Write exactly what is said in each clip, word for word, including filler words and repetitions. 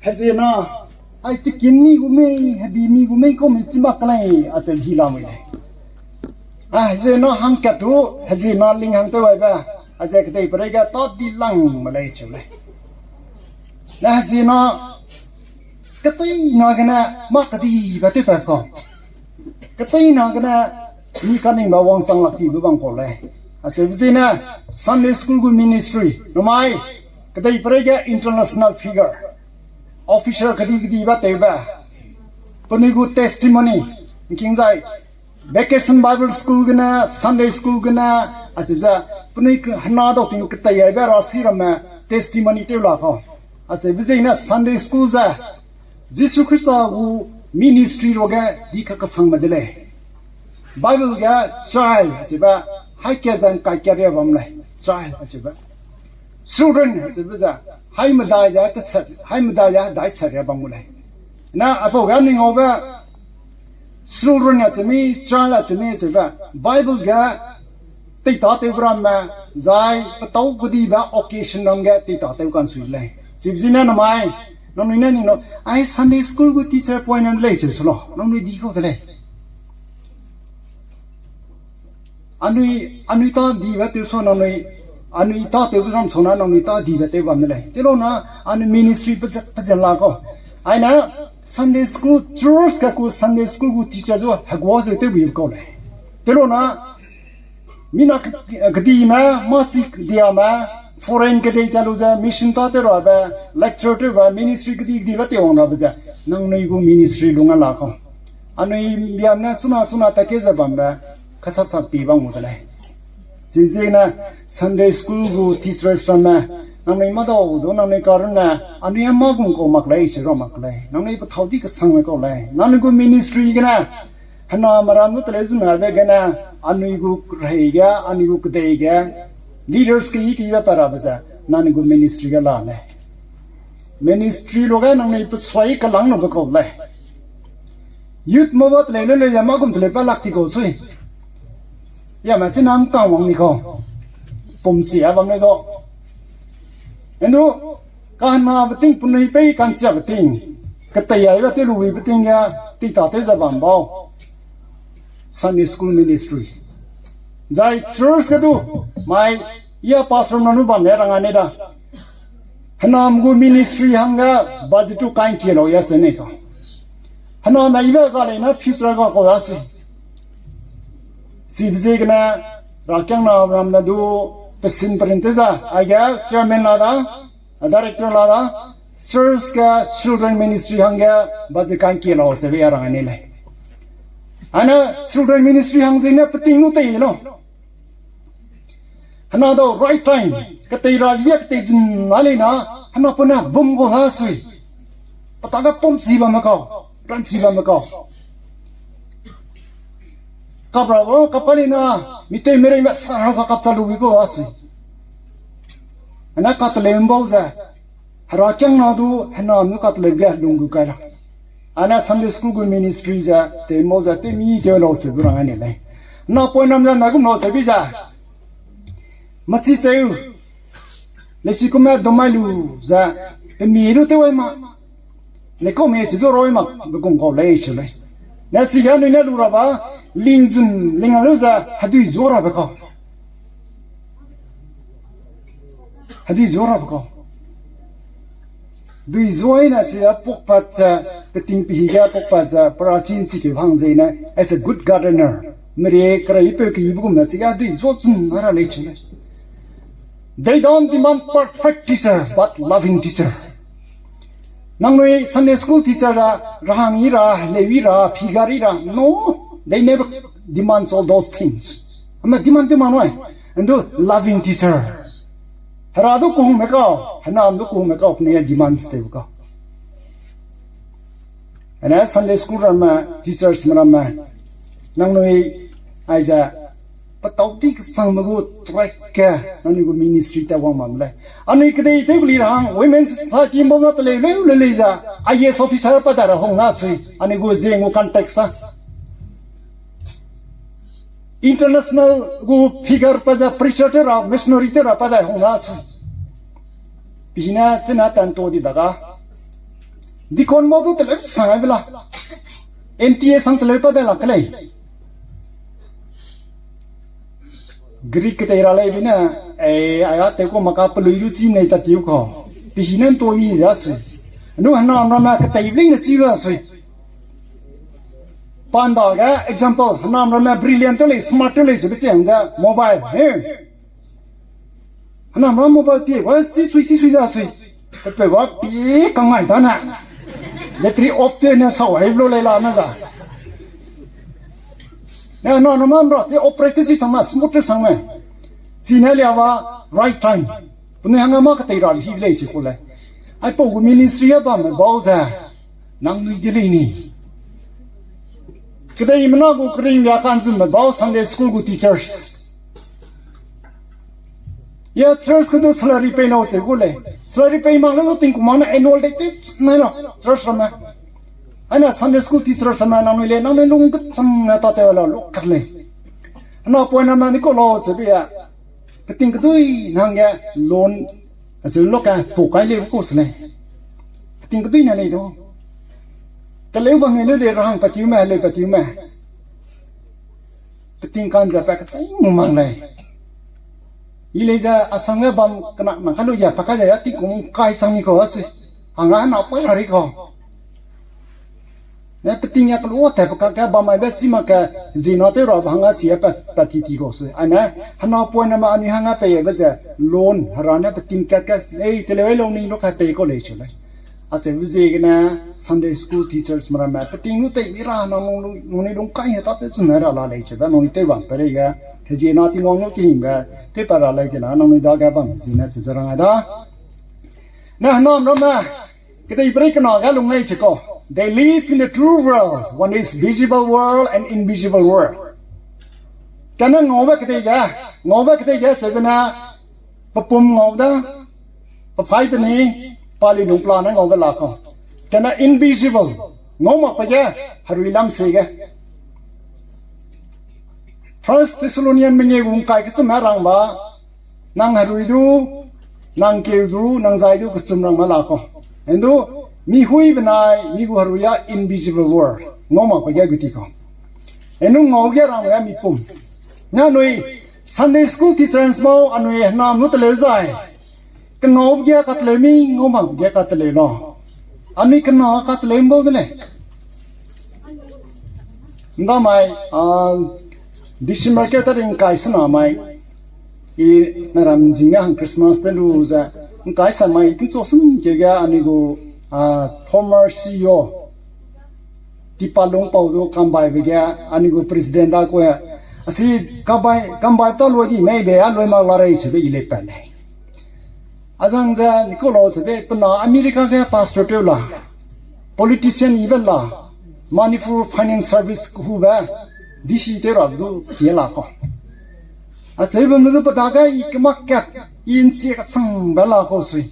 Hezena, ai tikin mi gu mei, hebi mi gu mei kau mi chi mak kelei, acheu hi la mui lei. A, hezena hangkat tu, hezena ling hang tew aibe, aze kedei pereige ta di lang me lei cheu lei. Na hezena, kecheîna gene, mâ kedibe tewpat kau. Kecheîna gene, mi kaningbe wangchang lak tibe bam kau lei. Acheube zene, Sunday school gu ministry, namai, kedei pereige international figure, official kedi kedibe tewbe, penui gu testimony, ngking zai, Vacation Bible School gene, Sunday school gene, acheu ze, penui hena dau ting ketei aibe rasi ramme testimony tew la kau. Acheube zene Sunday school ze, Jisu Khrista gu ministry ruage di kakesangme de lei. Bible ge child acheube, haî kat ze ngkai kat ria bam lei, child acheube. Children acheube ze, haî medai ze keset, haî medai ze hedai set ria bam gu lei. Na apau ge ning aube, children acheu mi, child acheu mi acheube, Bible ge teitâtewbe ramme, zai petâu kedibe occasion ram ge teitâtew kansui lei. Chibe zene namai, nangnui ne ning lau, ai Sunday school gu teacher point nan lei cheu su lau, nangnui di kau de lei. Anui, anui tâ dibe tew su nangnui, anui tâtewbe ram su na nangnui tâ dibe tew bam de lei. Tew lau na, anui ministry pezat pezat la kau. Aine, Sunday school, church ka ku Sunday school gu teacher zu hegua zeu tewbe kau lei. Tew lau na, mina ke-, kedime, masi kediame, foreign kedei ta lu ze, mission tâtew rabe, lecture tewbe, ministry kedi kedibe tew wang rabe ze, nangnui gu ministry lung a la kau. Anui biam ne chuna chuna ta ke ze bambe, kasaksak pi bam gu de lei. Chize ne Sunday school gu teachers ramme, nangnui mâdau du nangnui karunne, anui a mâ gum kau mak lei, chi ra mak lei. Nangnui pethâu di kesangme kau lei. Nangnui gu ministry gene, hena meram gu teleu zunaibe gene, anui gu rehei ge, anui gu kedei ge, leaders keyi keyibe pa rabe ze, nangnui gu ministry ge la lei. Ministry luge nangnui pesuai kelang lube kau lei. Youth me ba teleu leu leu ze mâ gum teleu pa lak ti kau sui. Yame chi nang tang wang ni kau. Pumchi a bam lei du. Enu, kahenabe ting penui pei kanchiabe ting, ketei aibe tew luibe ting ge, teitâtew ze bam bau. Sunday school ministry. Zai church ge du, mai, ya pastor nanu bam le rang a ne da. Henam gu ministry hangge budget tu kangkie lau ya se ne kau. Henam aibe ga lei na future ga kau da sui. Chibe ziegene, rakiangna ramme du, pesin perin tew za, aige chairman la da, director la da, church ge children ministry hangge budget kangkie lau sebe ya rang a ne lei. Ane children ministry hang ziegene peting nu tei lau. Hena dau right time, ketei ra lia ketei zun na lei na, hena puna bum gu ha sui. Pata ga pumchi bamme kau, ranchi bamme kau. Kap ra bo, kap pa lei na, mi tewmerei me sa ra ga kap cha lu wi gu ha sui. Hena kateleu mbau ze, herakiangna du, henam nu kateleu ge lung gu kai la. Ane Sunday school gu ministry ze, tewmau ze, tewmi tew lau cheu du rang a ne lei. Na point nam ze na gum lau cheu bi ze. Machi cheu, leisi kume domai lu ze, pemi lu tew ai ma. Lekau me si du roi ma, be gung kau lei cheu lei. Ne si ga nui ne lu ra ba, ling zun, ling a lu ze, hedui zua rabe kau. Hedui zua rabe kau. Dui zua i na chi a pukpat ze, peting pehi ge pukpat ze, perachin chi keu hang ze i ne, as a good gardener. Merie kereipeu keyibe gum na chi ga dui zua zun a ra lei cheu lei. They don't demand perfect teacher, but loving teacher. Nangnui Sunday school teacher ra, rahang i ra, leu i ra, figure i ra, no, they never demands all those things. Ama demand tew ma nui, and do loving teacher. Hera du kuhungme kau, henam du kuhungme kau, pene demands tew kau. Ane Sunday school ramme, teachers me ramme, nangnui aize, petau di kesangme gu track ge, nangnui gu ministry ta wang bam lei. Anui kedei tew keli ra hang, Women Society mbau na teleu leu le lei ze, I A S officer pa da ra hung na sui, anui gu zeng gu context a. International gu figure pa ze preacher te ra, missionary te ra pa da hung na sui. Pihina chena tanto di daga. Deacon mau du teleu sang ai bela. M T A sang teleu pa de la kelei. Greek ketei ra lei bine, eh, aya tew ko maka pelui lu chi nei ta tiu ko. Pe hi nen to mi da sui. Nu hana mra ma ketei bling ne chi ra sui. Panda ga example, hana mra ma brilliant to lei, smart to lei, sui be siang za mobile. He. Hana mra mobile pie, wa si sui, si sui da sui. Pe pe wa pie ka ngai da na. Battery off te ne sa wa hiblo lei la na za. Ne hana mra mra si operate si sang ma, smooth sang ma. Chine lia wa right time. Penui hanga ma ketei ra hi lei si ku lei. Aipau gu ministry a bamme bau ze. Nangnui de lei ni. Kedei mena gu kering lia kanzunme bau Sunday school gu teachers. Ya church ke du salary pei nau se gu lei. Salary pei mak le du tingku mak ne annual day te nai lo church ramme. Aina Sunday school teacher ramme nangnui le, nangnui lung kechang na ta te la lu kat lei. Ana point na ma ni ko lau se bia. Peting kedui nang ge loan, azu lo ka pu kai leu ko se lei. Peting kedui na lei du. Keleu bam ne leu le rahang patiu me, leu patiu me. Peting kan ze pa kechai mu mang lei. I lei ze asang ge bam kena na ka lu ya pa ka ze ya ti kung kai sang ni ko a sui. Hanga na poi ra ri ko. Ne peting ya kelu te pe kak ge bam mai be chi mak ke zi na tew ra ba hanga chi e pa, pa ti ti ko sui. Ane, hana point na ma anui hanga pei e be ze loan, hera ne peting kat ke, ei, te leu ai lo ni lo ka pei ko lei chu lei. Acheu ziegene Sunday school teachers meramme, peting lu tei mi ra na nung lu, nung ni lung kai he ta te chun ra la lei chu be, nung ni tew bam pe rei ge, he zie na Tingwang lu kihingbe, tew pa ra lei de na, nung ni dage bam zi ne chu ze rang ai da. Ne hana meramme, kedei brei kena ga lung lei chu ko. They live in the two world, one is visible world and invisible world. Kane ngaube kedei ge, ngaube kedei ge sebe ne, pepum ngau da, pefai pe ni, pali lung pla ne ngaube la ko. Kane invisible, ngau mak pe ge, herui lam se ge. First Thessalonian mengeu gu ngkai kechum me rang ba, nang herui du, nang keu du, nang zai du kechum rang me la ko. Endu, mi hui benai, mi gu herui a invisible world, ngau mak pe ge gu ti ko. Endu ngau ge rang ge mi pum. Nanui, Sunday school teachers mau anui hena nu teleu zai. Kengau ge kateleu mi, ngau mak ge kateleu lo. Anui kena kateleu mbau de lei. Nda mai, a, December ke ta ring kai sena mai. I na ram zing ge hang Christmas te lu ze. Ngkai sa mai, tingchu sum ke ge anui gu, a, former C E O. Tipa lung pau du kambai be ge, anui gu president da kue. Asi kambai, kambai ta loi di mei be, a loi mak la rei chu be i lei pa lei. Azang ze Nicola se be pena America ge pastor tew la, politician ibe la, Manipur Finance Service hube, D C tew ra du tie la ko. Acheu bam lu pe dage i kemak kat, i nchi kachang be la ko sui.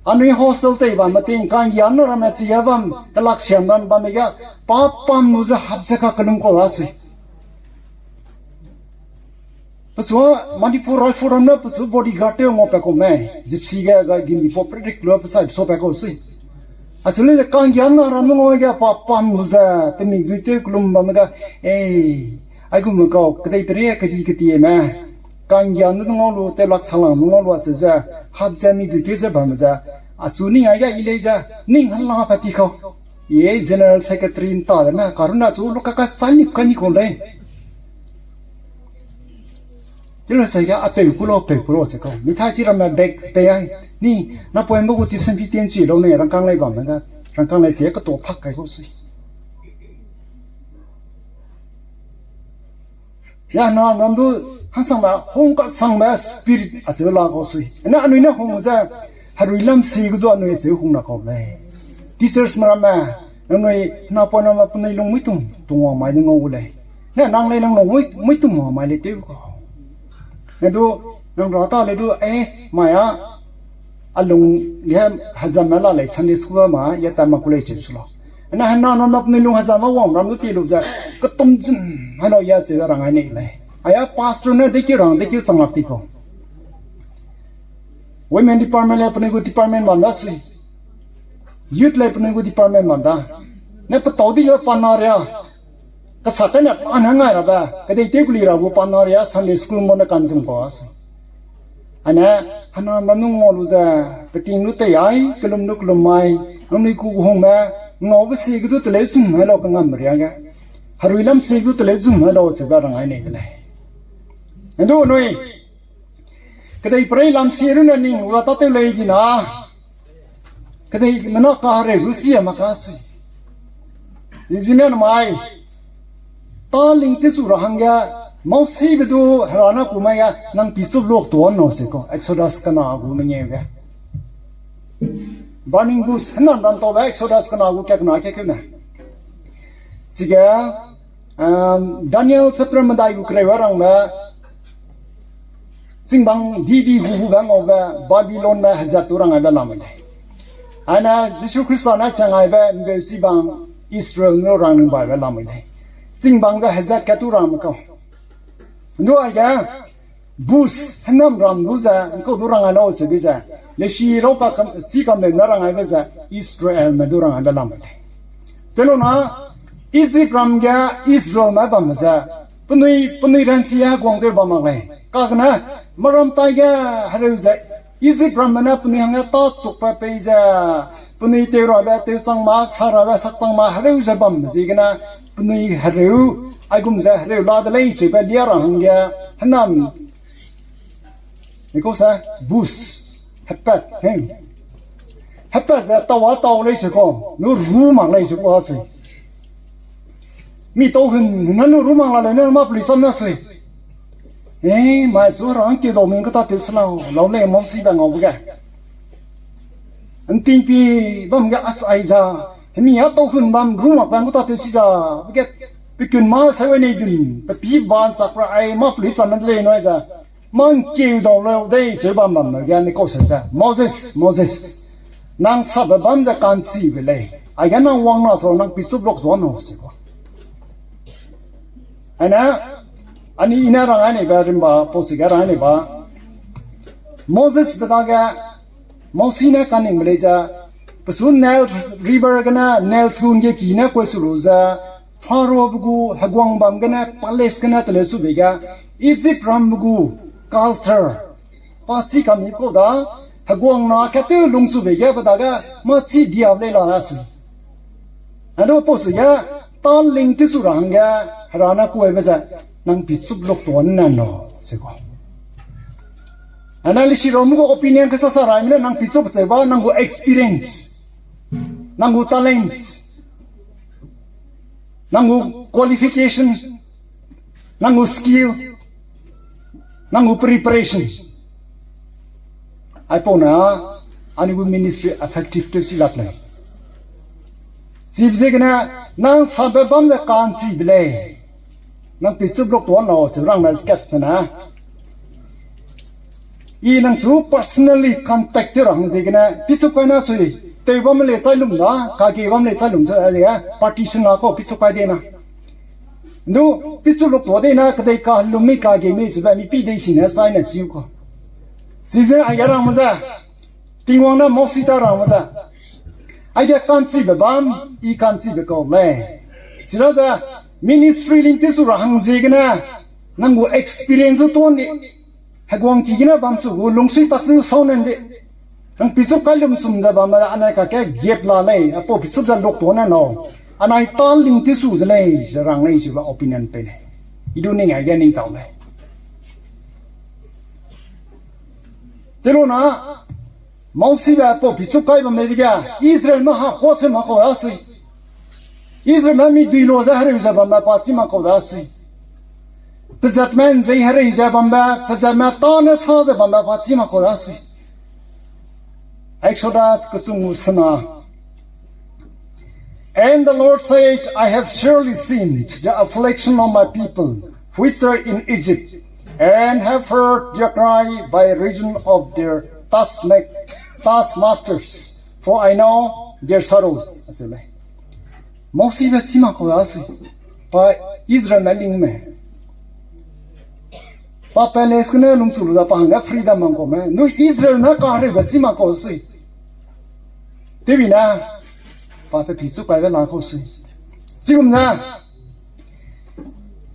Anui hostel tei bam meting kanggian ramme chi ge bam, kelak siam ram bam ge, pa pam lu ze hap ze ka kelum ko la sui. Pesu Manipur Rifle ram ne pesu bodyguard tew ngau pa ku mei. Gypsy ge ga gini pau predict lu pe sai so pa ku sui. Asuli ze kanggian na ram ngau ge pa pam lu ze pe mikdui tew kelum bam ga, eh, aigum kau kedei peri kedi kedi me. Kanggian du ngau lu tew lak salang ngau lu aseu ze hap ze mikdui tew ze bam ze. Achu ning ai ga i lei ze ning hala pa ti kau. Ye General Secretary nta de me, karuna chu lu kaka sanip kani ko lei. Tilo sai ga apeu kulo, apeu kulo se kau. Mithai chi ramme bag pei ai. Ni, napoine gu tuition fee tien chi lo ne, rangkang lei bam me ga. Rangkang lei chi kato phak kai ko sui. Ya na ram du, hangsangbe, hung kasangbe spirit aseu la ko sui. Na anui ne hung ze, herui lam si gu du anui aseu hung na kau lei. Teachers meramme, nangnui napoine ma penui lung muitum, tungwang mai ne ngau gu lei. Ne nang lei nang lung mui, muitum wang mai lei tew kau. Ne du, nang ra ta lei du, eh, mai a, a lung ge hezam me la lei Sunday school ma, ya ta ma ku lei cheu su lau. Na hena na ma penui lung hezam ma wang ram du ti lu ze, ketum zun, helo ya cheu rang ai nei lei. Aya pastor ne dekeu rang, dekeu chang lak ti kau. Women department le penui gu department bam da sui. Youth lei penui gu department ma da. Ne petau di le pa na ria. Kasa kai ne pa na ngai rabe. Kedei tew kuli ra gu pa na ria Sunday school mo ne kan zum kau a se. Ane, hena ma nung ngau lu ze, peting lu tei ai, kelum lu kelum mai, nangnui ku hungme, ngaube si ge du teleu zum mai lau kangam ria ge. Herui lam si ge du teleu zum mai lau ze ga rang ai nei de lei. Ndu nui, kedei perei lam si runne ning ua ta tew lei di na. Kedei mena ka hereu lu si a ma ka sui. Zine mai, ta ling tesu ra hangge, Mosibe du Hera ne ku mai ge, nang pichup luk tuan nau se kau, Exodus kena gu mengeu ge. Burning bush, henan ram taube Exodus kena gu kakena kakeu ne. Chige, Daniel chapter medai gu kereu rangbe, chingbang didi hu hu be ngaube Babylon ne hezat tu rang aibe lamui lei. Aine Jisu Khrista ne chang aibe ’mbeu chibang Israel ne rang ning baibe lamui lei. Chingbang ze hezat kat tu rangme kau. Ndu aige, bush, henam ram du ze, ’ngkau du rang ai lau cheube ze, leshi rau ka kam, chi kam leu ne rang aibe ze, Israelme du rang aibe lamui lei. Telona, Egyptram ge Israelme bam ze, penui, penui ranchi heguang tew bam mak lei. Kagene, meram tai ge hereu ze, Egyptramme ne penui hangge tâ chukbe pei ze, penui tew rabe, tew chang mak, sa rabe, sak chang mak, hereu ze bam ziegene, penui hereu, aigum ze hereu la de lei cheube lia ra hangge, henam, ni kau se, bush, hepat, he. Hepat ze tau a tau lei se kau, nu ru mak lei se kau a sui. Mi tau hun, nanu ru mak la lei, nanu mâ peli sam na sui. E, mai chu rang keu dau ming kata tew se lau, lau lei Mosibe ngaube ge. ’Ntingpi bam ge as ai za, hemi a tau hun bam ru mak bam kata tew si za, be ge, pe kun mâ seu nei dun, pe pi ban chak ra ai, mâ peli sam na de lei nui za. Mâ ’ngkeu dau leu dei cheu bam bam ge ni kau se ze, Moses, Moses, nang sabe bam ze ka'nchibe lei, aige nang wang na sa nang pichup luk tuan nau se kau. Aine, ani i ne rang ai nei be rimba, pau si ge rang ai nei ba. Mosesbe dage, Mosi ne kaningbe lei ze, pesu Nile River gene, Nile gu ’nggeki ne kuai su lu ze, Pharaobe gu heguang bam gene, palace gene teleu sube ge, Egyptrambe gu culture, pa chi kam i kau da, heguang na katew lung sube ge, pe dage, mâ chi diab lei la da sui. Ane pau su ge, ta ling tesu ra hangge, Hera ne kuaibe ze, nang pichup luk tuan ne nau, se kau. Ane leshi ram gu opinion kesa sa raime ne nang pichup ze ba, nang gu experience, nang gu talent, nang gu qualification, nang gu skill, nang gu preparation. Aipau na, ani gu ministry effective tew si lak lei. Chibe ziegene, nang sabe bam ze ka'nchibe lei. Nang pichup luk tuan nau, cheu rangme kat chena. I nang chu personally contact tew ra hang ziegene, pichup kai na sui, tew bam le chai lum da, kage bam le chai lum se, a, partition la kau pichup kai de na. Ndu, pichup luk tuan de na, kedei ka lum mi kage mi sube, mi pi dei sine, chai ne chiu kau. Chize aige rangme ze, Tingwang ne Mosi ta rangme ze, aige ka'nchibe bam, i ka'nchibe kau lei. Chira ze, ministry ling tesu ra hang ziegene, nang gu experience tuan di, heguang ki gene bam su gu lungsui tak tew sau nen di. Nang pichup kai lum sum ze bam, anai kake gap la lei, apau pichup ze luk tuan ne nau. Anai ta ling tesu de lei, ze rang lei, ze ba opinion pei lei. I du ning aige ning tau lei. Telona, Mosibe pau pichup kai bamme dege, Israelme ha kuase mak kau da sui. Israelme mi dui lo ze hereu ze bamme pa chi mak kau da sui. Pezatme ’nzei herei ze bambe, pezatme tâne sa ze bambe pa chi mak kau da sui. Exodus kechung gu sena. And the Lord said, I have surely seen the affliction of my people, which are in Egypt, and have heard their cry by reason of their taskma-, taskmasters, for I know their sorrows. Mosibe chi mak kau da sui, pa Israelme lingme. Pa palace gene lungchu lu da pa hangge freedom mang kau me. Nu Israelme kahereube chi mak kau sui. Tewbine, pa pe pi chu kaibe la kau sui. Chigum ze,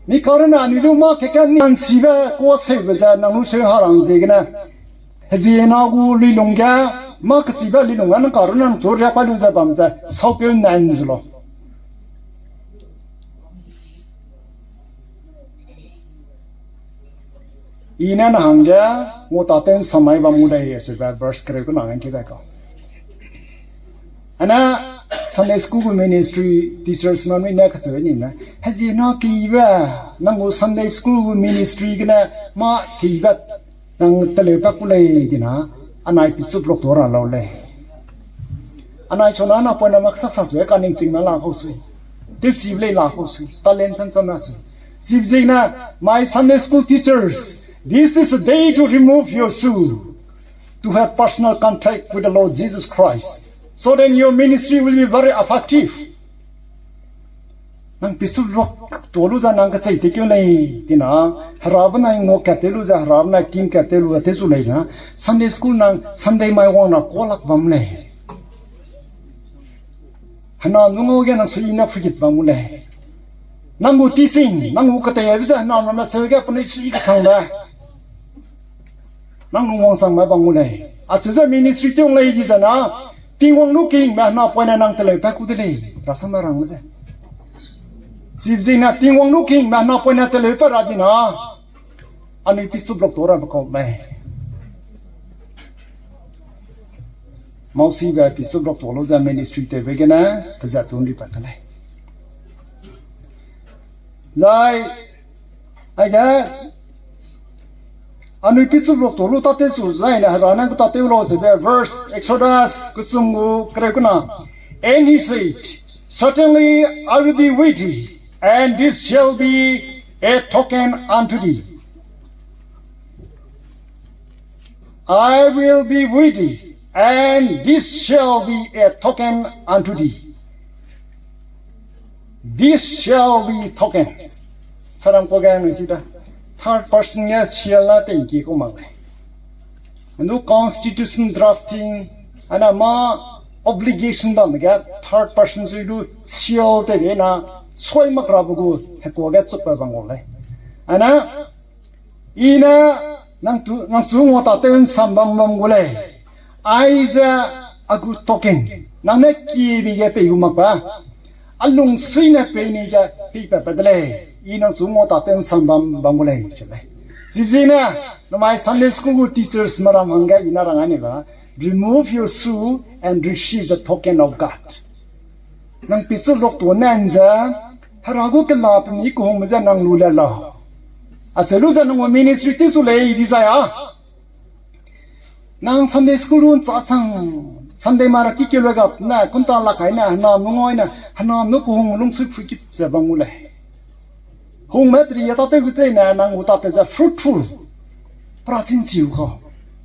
mi karena anui du mâ keke ni ansibe kuâ seube ze nang lu seu harang ziegene, hezie na gu luilung ge, mâ kechibe luilung ge nang karena nang chu riak kai lu ze bam ze saukeu nan zu lau. I ne na hangge, ngau tatew nsamai bam gu lei, seube verse kereu kena ngan ki dai kau. Ane, Sunday school gu ministry teachers ma nui ne kacheu ni me, hezie na kibe, nang gu Sunday school gu ministry gene, mâ kibe, nang teleu pa ku lei dina, anai pichup lok tu ra lau lei. Anai chuna napoine mak sak sa sui, kaningchingme la kau sui. Tewchibe lei la kau sui, talent cham cham na sui. Chibe ziegene, my Sunday school teachers, this is a day to remove your shoe, to have personal contact with the Lord Jesus Christ, so then your ministry will be very effective. Nang pichup lok tu lu ze nang kechei tekeu lei, tina, Hera benai ngau kat tew lu ze, Hera benai tim kat tew lu ze tew chu lei na, Sunday school nang Sunday mai wang na kuâ lak bam lei. Hena nung ge nang sui na fugit bam gu lei. Nang gu teaching, nang gu ketei aibe ze hena name seu ge penui sui kesangbe, nang nung wangsangme bam gu lei. Acheu ze ministry tew lei di ze na, Tingwang lu kehingme hena poine nang teleu pa ku de lei, rasam rangme ze. Chibe ziegene Tingwang lu kehingme hena poine teleu pa ra dina, anui pichup lok tu rabe kau lei. Mausibe pichup lok tu lu ze ministry tewbe gene, pezat tu ndi pa ka lei. Zai, aige, anui pichup lok tu lu tatew chu zaine Hera nang gu tatew lau zebe verse Exodus kechum gu kereu kena. And he said, Certainly I will be with thee, and this shall be a token unto thee. I will be with thee, and this shall be a token unto thee. This shall be token. Saram ko ga nui chi da. Third person ge shall la tei ki ku mak lei. Anu constitution drafting, ana mâ obligation bam ge third person sui lu shall tei de na sui mak rabe gu hekua ge chukbe bam gu lei. Ana, I ne nang tu, nang chu ngau tatew nsam bam bam gu lei. Aize a gu token, nang ne kibi ge pei gu mak ba. A lungsuine pei ni ze pei pat pat de lei. I nang chu ngau tatew nsam bam bam gu lei, se lei. Chibe ziegene, namai Sunday school gu teachers maram hangge i na rang ai ni ba, remove your shoe and receive the token of God. Nang pichup lok tu nan ze, Hera gu kela pe mi kehungme ze nang lu le lau. Acheu lu ze nang gu ministry tew chu lei di zai a. Nang Sunday school lu nchasang, Sunday mara ki keu le ga ne, kunta lak kai ne, hena nu ngau ne, hena nu kehung lungsui phuikit ze bam gu lei. Hungme teri a tatew gu tei ne, nang gu tatew ze fruitful. Pra chin chiu kau.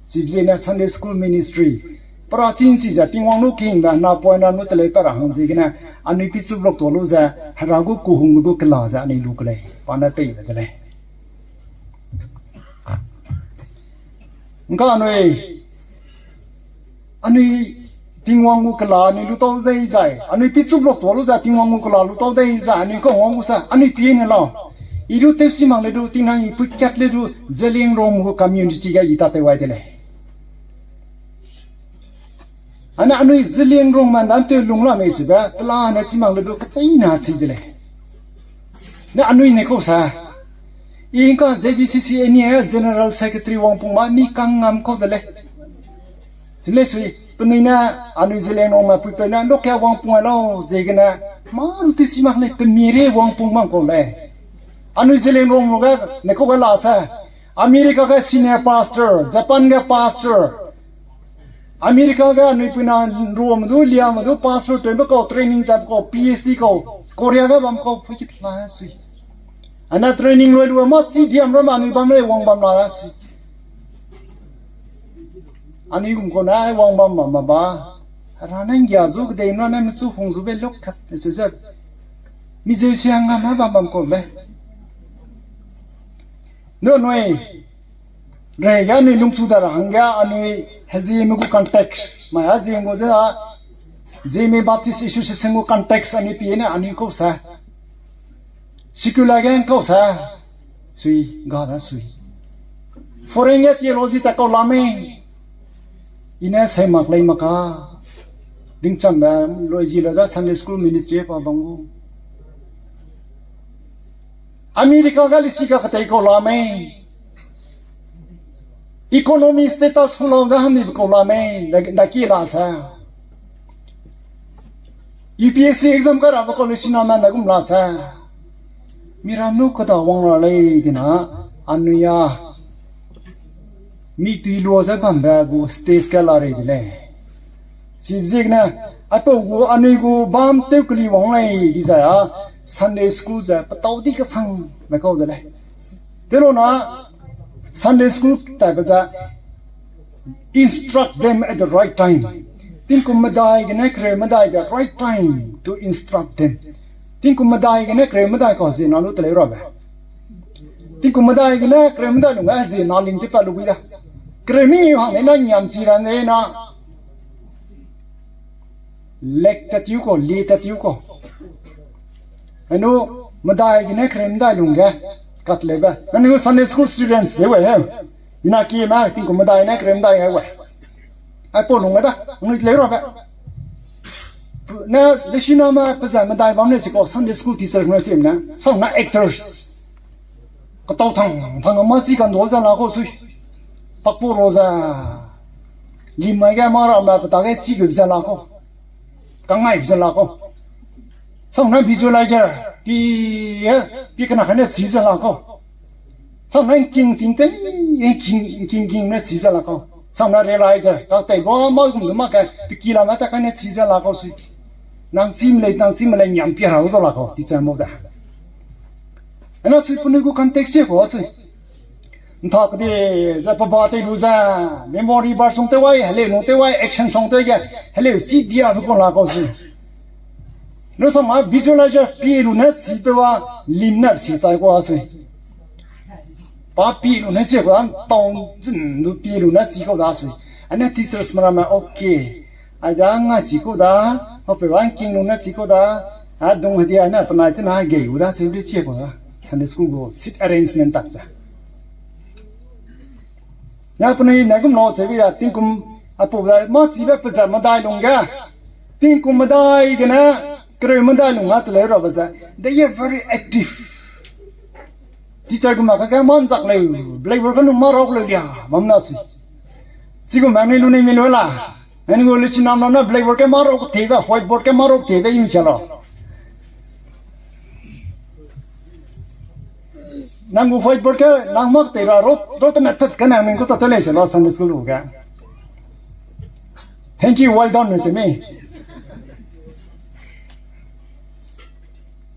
Chibe ziegene Sunday school ministry. Pra chin chi ze Tingwang lu kehingbe hena poine nu teleu pa ra hang ziegene, anui pichup lok tu lu ze, Hera gu kehungbe gu kela ze anui lu ke lei. Pa ne teibe de lei. Ngka anui, anui Tingwang gu kela anui lu tau dei zai, anui pichup lok tu lu zai Tingwang gu kela lu tau dei zai, anui kau ngau gu se, anui pie ne lau. I lu tewsi mak le du, tingnang i pui kat le du, Zeliangrong gu community ge i tatew wai de lei. Ane anui Zeliangrongme ndan tew lung la mei chibe, pelane chi mak le du, kecheîne chi de lei. Ne anui ne kau sa. I ngka Z B C C A ni a General Secretary wangpung ma mi kang ngam kau de lei. Chi lei sui, penui ne anui Zeliangrongme puipeu ne loka wangpung ai lau ziegene, mâ lu tewsi mak lei pemire wangpung bam kau lei. Anui Zeliangrongme ga ne kau ga la se. America ge senior pastor, Japan ge pastor, America ge anui puina nruame du, liame du pastor tewbe kau, training tewbe kau, P H D kau, Korea ge bam kau, phuikit la sui. Ana training lui lu mâ chi diam ramme anui bam lei wang bam la sui. Anui gum kau ne wang bam bam ba. Hera ne nggia zu kedei nane mechu hung zu be lok kat, e chu ze. Mi zeu sia ngam ha bam bam kau lei. Nu anui, rehei ge anui lungchu da ra hangge anui hezieme gu context, mai hezieme gu de a, Zeme Baptist Association gu context anui pie ne anui kau sa. Secular ge kau sa. Sui, ga da sui. Foreign ge theology ta kau la mei. I ne sei mak lei mak ka. Ringcham be, loi ji le da Sunday school ministry pa bang gu. America ga lisi ga ketei kau la mei. Economy status hu lau ze hami be kau la mei, da, da ki la sa. U P S C exam ka ra be kau lisi na ma da gum la sa. Miram nu keda wang ra lei dina, anui a. Mi tui lua ze bambe gu stage ka la rei de lei. Chibe ziegene, aipau gu anui gu bam tew keli wang lei di zai a, Sunday school ze petau di kesang me kau de lei. Telona, Sunday school taibe ze, instruct them at the right time. Tingkum medai gene kereu medai the right time to instruct them. Tingkum medai gene kereu medai kau zie na lu teleu rabe. Tingkum medai gene kereu medai lungge zie na ling tew pa lu bui da. Kereu mi hang ne na ngiam chi ra ne na. Lek ta tiu kau, li ta tiu kau. Anu, medai gene kereu medai lungge. Kat lebe. Anu Sunday school students ze we he. Ina ki ma tingkum medai ne kereu medai ai we. Aipau lungge da, nui leu rabe. Ne, lesi na ma pezat medai bam ne chi kau Sunday school teacher ne chi ne. Sang na actors. Ketau thang, thang ma si kan do zan la kau sui. Pakpu ro za. Limai ge ma ra ma peta ge chi gu zan la kau. Kangai zan la kau. Sang na visualizer, pi, pi kena kane chi zan la kau. Sang na king ting te, king, king, king ne chi zan la kau. Sang na realizer, ka tei bo ma gum ma ke, pi ki la ma ta kane chi zan la kau sui. Nang chim lei, nang chim lei, ngiam pi ra do la kau, teacher mo da. Ana sui penui gu context se kau sui. Ntak de, ze peba tei lu ze, memory bar song te wai, heleu nung te wai, action song te ge, heleu si dia be kau la kau sui. Lu sang ma visualizer pi lu ne si pe wa, lim ne si chai kau sui. Pa pi lu ne si kau, an tau zin lu pi lu ne si kau da sui. Ane teachers mera me, okay. Aja nga chi kau da, hau pe wa king lu ne chi kau da, a dung hedia ne penai chena gei u da, si lu chi kau da. Sunday school gu seat arrangement tak ze. Na penui ne gum lau ze bi ya tingkum aipau da ma chibe pezat medai lungge. Tingkum medai gene, kereu medai lungge teleu rabe ze. They are very active. Teacher gu ma kage ma nzak leu, blackboard ge nung ma rok leu lia, bam na sui. Chigum ma mi lu nei mi lu la. Nang gu lesi nam na blackboard ge ma rok tebe, whiteboard ge ma rok tebe i mi cha la. Nang gu whiteboard ge nang mak tei ra ro, ro tena tat ka nang ning ku ta te lei se la Sunday school ge. Thank you, well done, se mi.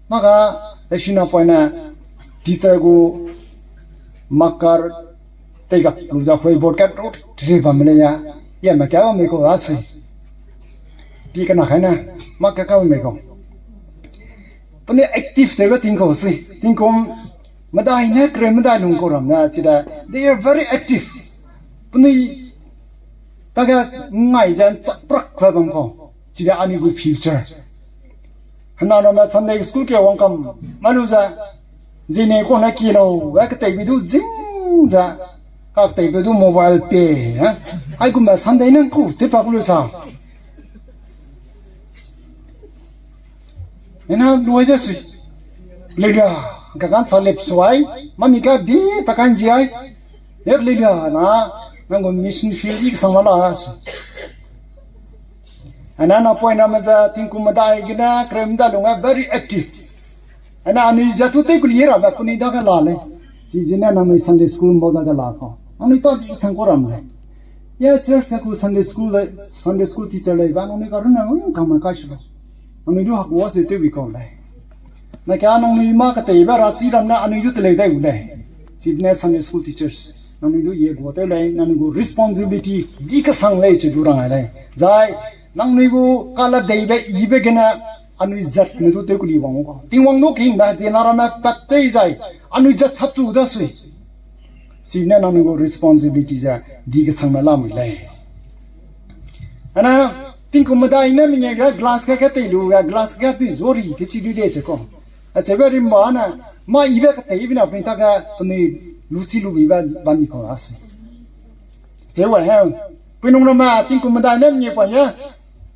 Maka, lesi na poine, teacher gu marker tei gap lu za whiteboard ge ro tri bam le ya, ya me ka bam me kau da sui. Pi kena kai na, mak ka ka bam me kau. Penui active tewbe ting kau sui, tingkum medai ne kereu medai lung kau ram na, chida, they are very active. Penui, tage ngai ze nchak prak kua bam kau, chida anui gu future. Hena na me Sunday school ke wang kam, ma lu ze, zine kau na ki lau, e keteibe du zing ze, ka keteibe du mobile pe, eh? Aigum me Sunday nang ku, te pa ku lu sa. Ena luai de sui. Lelia, ka kan sa lep suai, mami ka bi pa kan ji ai. Lep lelia na, nang gu mission field i sang la la sui. Ana na point na me za tingkum medai gene, kereu medai lungge very active. Ana anui za tu tei ku li ra ba penui dage la lei. Chi gene nangnui Sunday school mbau dage la kau. Anui ta di sang kau ram lei. Ya church ka ku Sunday school lei, Sunday school teacher lei ba nangnui ka run na nui kang ma kai su lo. Nangnui du hak wa se tew bi kau lei. Na ka nangnui ma keteibe ra chi ram na anui du teleu dai u lei. Chi gene Sunday school teachers. Nangnui du ye gu tew lei, nangnui gu responsibility di kesang lei chi du rang ai lei. Zai, nangnui gu kala deibe ibe gene anui zat me du tew ku li wang u kau. Tingwang du kingbe zie na ramme pat tei zai, anui zat sap tu da sui. Chi ne nangnui gu responsibility ze di kesang me lamui lei. Ana, Tingkum medai ne mengeu ge glass ge ketei lu ge glass ge dui zori kechi dui de se ko. Acheube rimba ne, mâ ibe ketei bina penui ta ge penui luchi lu bibe bam mi kau la se. Cheu wa he, penui ramme tingkum medai ne mengeu pa ye,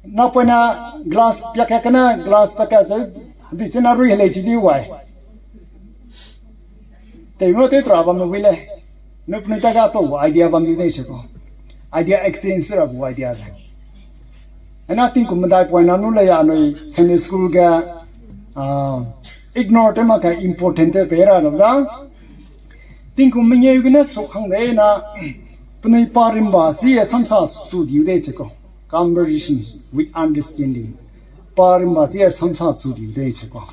napoine glass piak ke kene glass pa ke se, dui chena rui helei chi di wai. Tei ngau tew tra bam lu wi lei. Nu penui ta ga pau idea bam di nei se ko. Idea exchange ra gu idea ze. Ena tingkum medai poina nu lei anui Sunday school ge, ah, ignore tew mak ke important tew pei ra lau da. Tingkum mengeu gene suk hang dei na, penui pa rimba chi e samsa su diu dei se ko. Conversation with understanding. Pa rimba chi e samsa su diu dei se ko.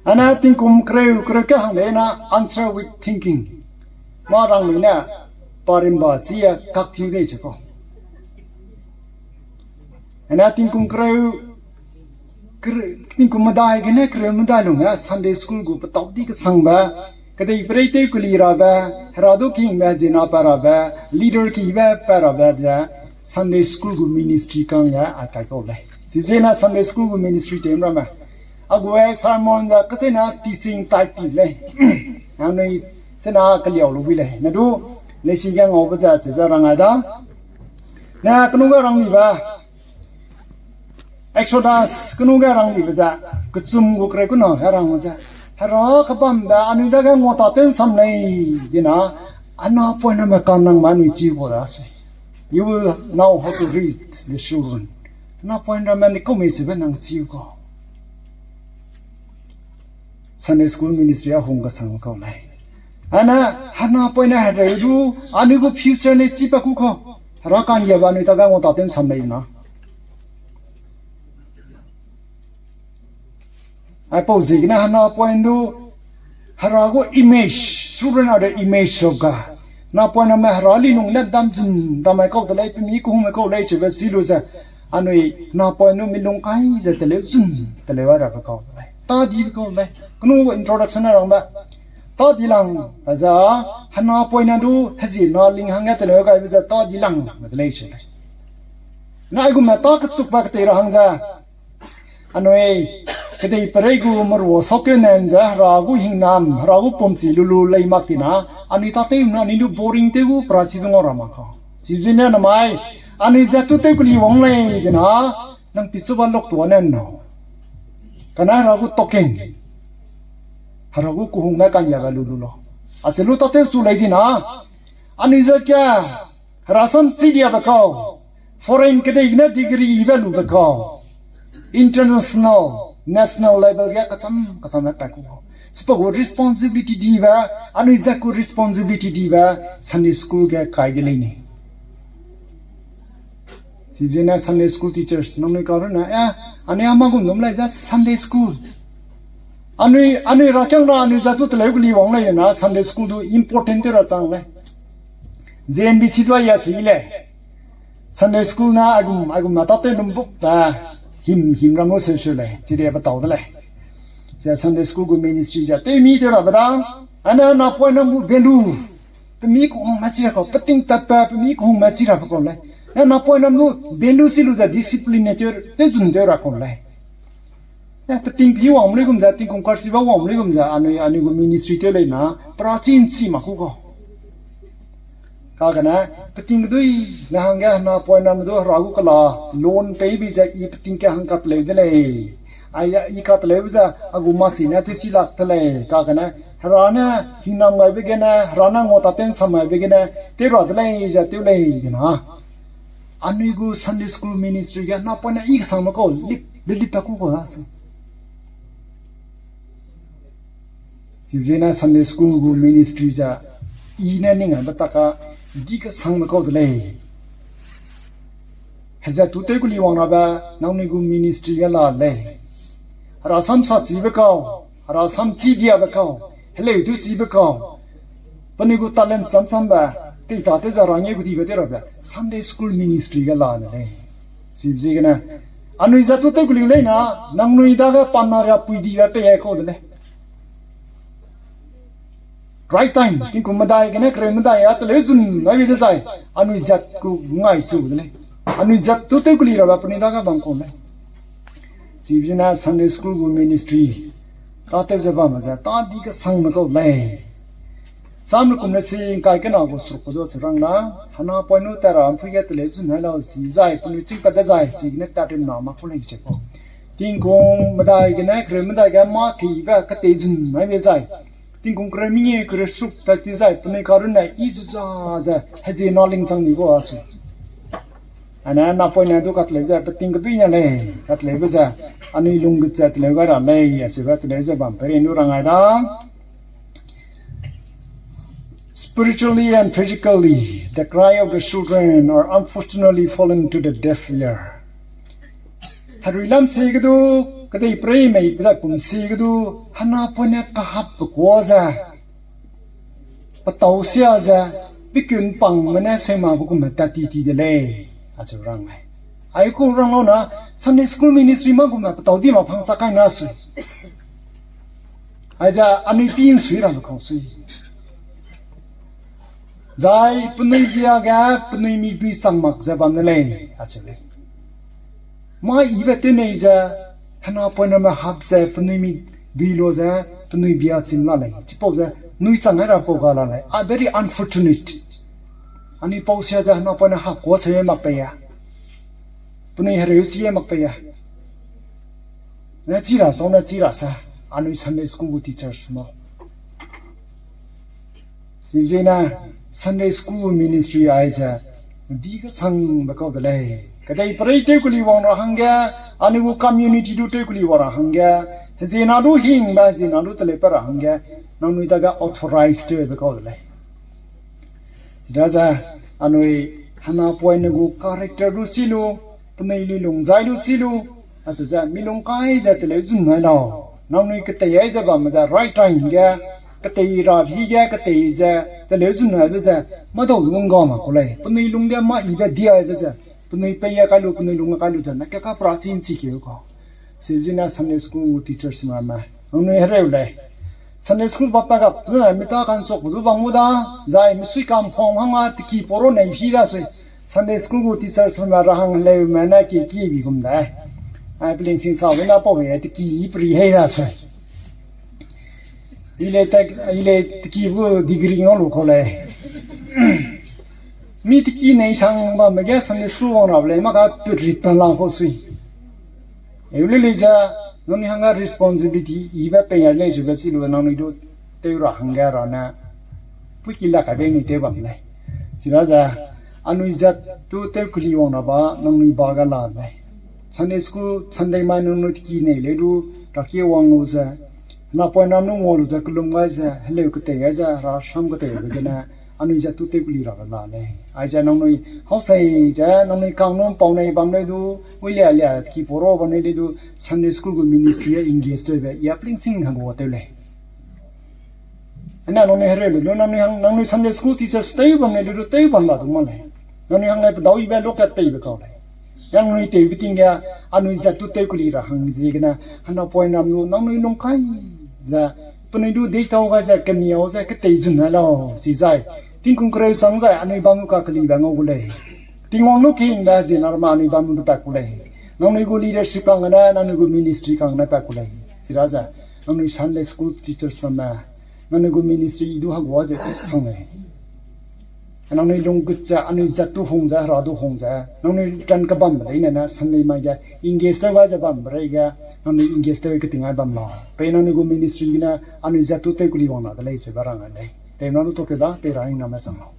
Ane tingkum kereu, kereu ke hang dei na answer with thinking. Mâ rang mei ne, pa rimba chi e kak diu dei se ko. Ane tingkum kereu, kere-, tingkum medai gene kereu medai lung e Sunday school gu petau di kesangbe, kedei perei tew keli rabe, hera du kingbe zina pa rabe, leader kibe pa rabe ze, Sunday school gu ministry kang ge a kai kau lei. Chizena Sunday school gu ministry tew ramme. A gu e sermon ze kesena teaching type ti lei. Anui sena keliau lu bi lei. Ne du, leisi ge ngaube ze, se ze rang ai da. Ne kenu ge rang nibe. Exodus kenu ge rang dibe ze, kechum gu kereu kena ge rang ze, hera kebambe anui dage ngua ta tew nsam lei, dina, ana point ramme kanangme anui chi gu da se. You will know how to read the children. Ana point ramme ni kau mei sebe nang chi gu. Sunday school ministry a hung kesang kau lei. Ane, hena point ne hereu du, anui gu future ne chi pa ku kau. Hera kanggiabe anui ta ga ngua ta tew nsam lei na. Aipau ziegene hena point du, hera gu image, children are the image of God. Na point ramme hera li nung ne dam zun dam mai kau de lei, pemi kehungme kau lei, chebe si lu ze. Anui, na point du mi lung kai ze teleu zun, teleu a rabe kau de lei. Tâ dibe kau de lei. Kenu introduction a rangbe. Tâ di lang, a za, hena point na du, hezi na ling hangge teleu gaibe ze tâ di lang, me de lei se lei. Na aigumme tâ kechukbe ketei ra hang ze. Anui, kedei perei gu merua saukeu nen ze, hera gu hingnam, hera gu pumchi lulu lei mak tina, anui tâ tew na, anui du boring tew gu, perachi du ngau ra mak kau. Chizene namai, anui zat tu tew keli wang lei dina, nang pichuba lok tua nen nau. Kane hera gu token. Hera gu kehungme kanggiabe lulu lau. Ache lu tâ tew chu lei dina, anui zat ge, hera sam chi diabe kau. Foreign kedei gene degree ibe lube kau. International, national level ge kacham, kacham e pa ku kau. Chipau gu responsibility dibe, anui zat gu responsibility dibe, Sunday school ge kai de lei ni. Chizene Sunday school teachers, nangnui karunne, eh, anui ama gum dum lei ze Sunday school. Anui, anui rakiang ra anui zat tu teleu keli wang lei na Sunday school du important tew ra chang lei. Ze N B C du a ya chi lei. Sunday school na aigum, aigum na tâ tew lum buk ta him, him ram lu seu seu lei, chide petau de lei. Ze Sunday school gu ministry ze tew mi tew rabe da, ane na point nam gu value. Pemi kehungme chi ra kau, peting tatbe, pemi kehungme chi rabe kau lei. Ne na point nam du, value si lu ze discipline ne tew, tew zun tew ra kau lei. Eh, peting pi wang lei gum ze, tingkum karchibe wang lei gum ze, anui, anui gu ministry tew lei na, perachi nchi mak ku kau. Kakane, peting kedui, ne hangge hena point nam du, hera gu kela, loan pei bi ze, i peting ke hang kateleu de lei. Ai, i kateleu ze, a gu masi ne tewchi lak de lei. Kakane, hera ne, hingnam gaibe gene, hera ne ngau ta tew nsam gaibe gene, tew ra de lei ze, tew lei gena. Anui gu Sunday school ministry ge, na point ne i kesangme kau, lip, lip, lip ta ku kau da se. Chizene Sunday school gu ministry ze, i ne ning aibe ta ka, di kesangme kau de lei. Hezat tu tew keli wang rabe, nangnui gu ministry ge la lei. Hera sam sa chibe kau, hera sam chi diabe kau, heleu tu chibe kau. Penui gu talent cham chambe, tei ta tew ze ra ngeu kedibe tew rabe, Sunday school ministry ge la ne lei. Chibe ziegene, anui zat tu tew keliu lei na, nangnui dage pa na riapui dibe pei ai kau de lei. Right time, tingkum medai gene kereu medai a teleu zun nai bi dezai, anui zat gu ngai su de lei. Anui zat tu tew keli rabe penui dage bam kau lei. Chibe zene Sunday school gu ministry tâtew ze bam ze tâ di kesangme kau lei. Sam lukum le si ngkai kena gu seruk kedu chu rang na, hena poine tat ra ’mpui ge teleu zun nai lau si zai, penui chîngpat dezai, chigene tat rimna mak kau lei che kau. Tingkum medai gene kereu medai ge mâ keyibe ketei zun nai be zai, tingkum kereu mengeu kereu seruk tat ti zai, penui karunne i zu za ze hezie na lingchang di gu a su. Ane napoine du kateleu ze peting kedui ne lei, kateleube ze anui lunggut ze teleu gai ra lei, acheube teleu ze bam peri nu rang ai da. Spiritually and physically, the cry of the children are unfortunately fallen to the deaf ear. Herui lam sie ge du, kedei prei mei pe dai pum sie ge du, hena poine kahap pe kua ze, petau sia ze, pekun pangme ne seuma pe gume tat ti ti de lei, acheu rang lei. Ai ku rang lau na, Sunday school ministry ma gume petau di ma phang sa kai na sui. Aize anui pi ’nsui rabe kau sui. Zai penui bia ge penui mi dui chang mak ze bam de lei, acheu lei. Mâ yibe tew nei ze, hena poine ramme hap ze penui mi dui lu ze, penui bia chim la lei. Chipau ze, nui chang ai ra pau ga la lei. A very unfortunate. Anui pau sia ze hena poine hap kua seu mak pei a. Penui hereu chi mak pei a. Ne chi ra, chau ne chi ra sa, anui Sunday school gu teachers ma. Chibzene Sunday school ministry aize di kesangbe kau de lei. Kedei perei tew keli wang ra hangge, anui gu community du tew keli wang ra hangge, heziena du hingbe heziena du teleu pat ra hangge, nangnui dage authorize tewbe kau de lei. Chidaze anui hena poine gu character du chi lu, penui luilung zai lu chi lu, acheu ze mi lung kai ze teleu zun nai lau. Nangnui ketei ai ze bamme ze right time ge, ketei ra hi ge ketei ze teleu zun naibe ze, mâdau du ngga mak ku lei. Penui lungge mâ yibe di aibe ze, penui pei ge kai lu, penui lung ge kai lu ze, ne ke kapra chi ’nchi keu kau. Chibzene Sunday school teachers ramme, nangnui hereu lei. Sunday school ba pa gap zene mi ta kanchuk du bang gu da, zai misui kam phong hangge teki poro nei hi da sui. Sunday school gu teachers ramme ra hang heleume ne ki ki bi gum da. Ai, pelingsing sa be na pau be teki peri hei da sui. I le teki gu degree ngau lu kau lei. Mi teki nei sang bamme ge Sunday school wang rabe lei, mâ ka put rit pa lang kau sui. Eu le lei ze, nangnui hangge responsibility yibe pei a lei zebe chi lu nangnui du tew ra hangge ra ne, puiki la kaibe nui tew bam lei. Chidaze, anui zat tu tew keli wang ra ba nangnui ba ga la lei. Sunday school, Sunday mai nangnui teki nei leu du, raki wang lu ze, napoine ram lu ngua lu ze, kelum gai ze, heleu ketei gai ze, rasam keteibe gene, anui zat tu tew keli ra la lei. Aize nangnui hausei ze, nangnui kang num pau nei bam lei du, ui lia lia teki poro bam lei du, Sunday school gu ministry a engage tewbe, ya pelingsing hang gu tew lei. Ane nangnui hereu lu, nangnui hang, nangnui Sunday school teachers tew bam lei lu du tew bam la du ma lei. Nangnui hang lei pedau yibe lokat peibe kau lei. Nangnui tewbe ting ge, anui zat tu tew keli ra hang ziegene, hena poine ram lu, nangnui lung kai ze, penui du deitau gai ze, kemiau ze, ketei zun nai lau, chi zai. Tingkum kereu sang zai, anui bam lu kakelibe ngau gu lei. Tingwang lu kehingbe ziena ramme anui bam lu du pat ku lei. Nangnui gu leadership kang gene, nangnui gu ministry kang gene pat ku lei. Chidaze, nangnui Sunday school teachers ramme, nangnui gu ministry i du hagua ze sang lei. Nangnui lunggut ze, anui zat tu hung ze, hera du hung ze, nangnui tan kebambe leine ne, Sunday mai ge, engage tew gai ze bambe rei ge, nangnui engage tew keting ai bam lau. Pei nangnui gu ministry gene, anui zat tu tew keli wang na de lei, zebe rang ai lei. Tewna du tokeu da, pei ra hingname sang lau.